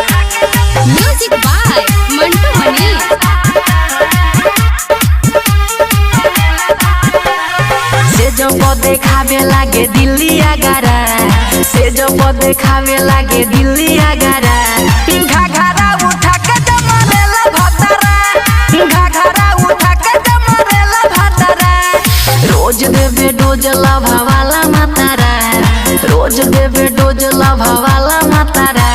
Music by Mantu मनी। से जो पदे खावे लागे दिल्ली आगारा, से जो पदे खावे लागे दिल्ली आगारा। घाघरा उठा के जमरेला भातारा, घाघरा उठा के जमरेला भातारा। रोज देवे डोज लभा वाला मातारा, रोज देवे डोज लभा वाला मातारा।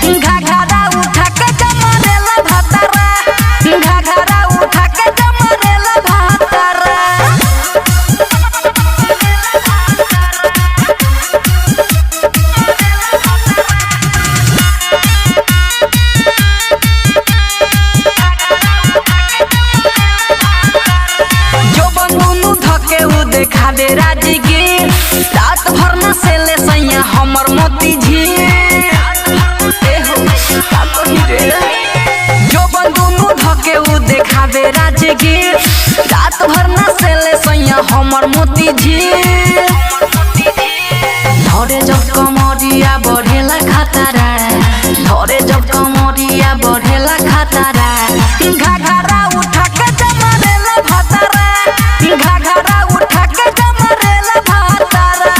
घाघरा उठा के जमरेला भातारा, घाघरा उठा के जमरेला भातारा। जो बंदुनु धके उ देखावे राजगीर, रात भर न सेले सैया हमर मोती झील। ए हो, का कही रे? जो बंदुनु धके उ देखावे राजगीर, रात भर न सेले सैया हमर मोती झील। धरे जब कमरिया बढ़ेला खतरा, धरे जब कमरिया बढ़ेला खतरा। घाघरा उठा के जमरेला भातारा, घाघरा उठा के जमरेला भातारा।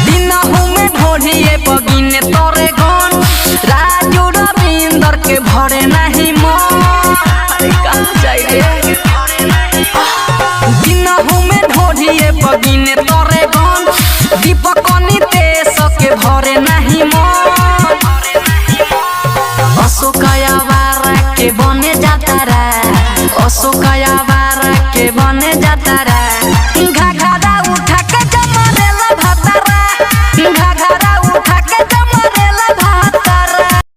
दिनहु में ढोढ़िए बगिने तोरे गन, राजू रविंदर के भरे नहीं मन। अरे कहाँ जाई रे? दिनहु में ढोढ़िए बगिने तोरे गन, दीपक नितेश के भरे नहीं मन। अशोकया बारा के बने जातारा, अशोकया बारा के बने जातारा।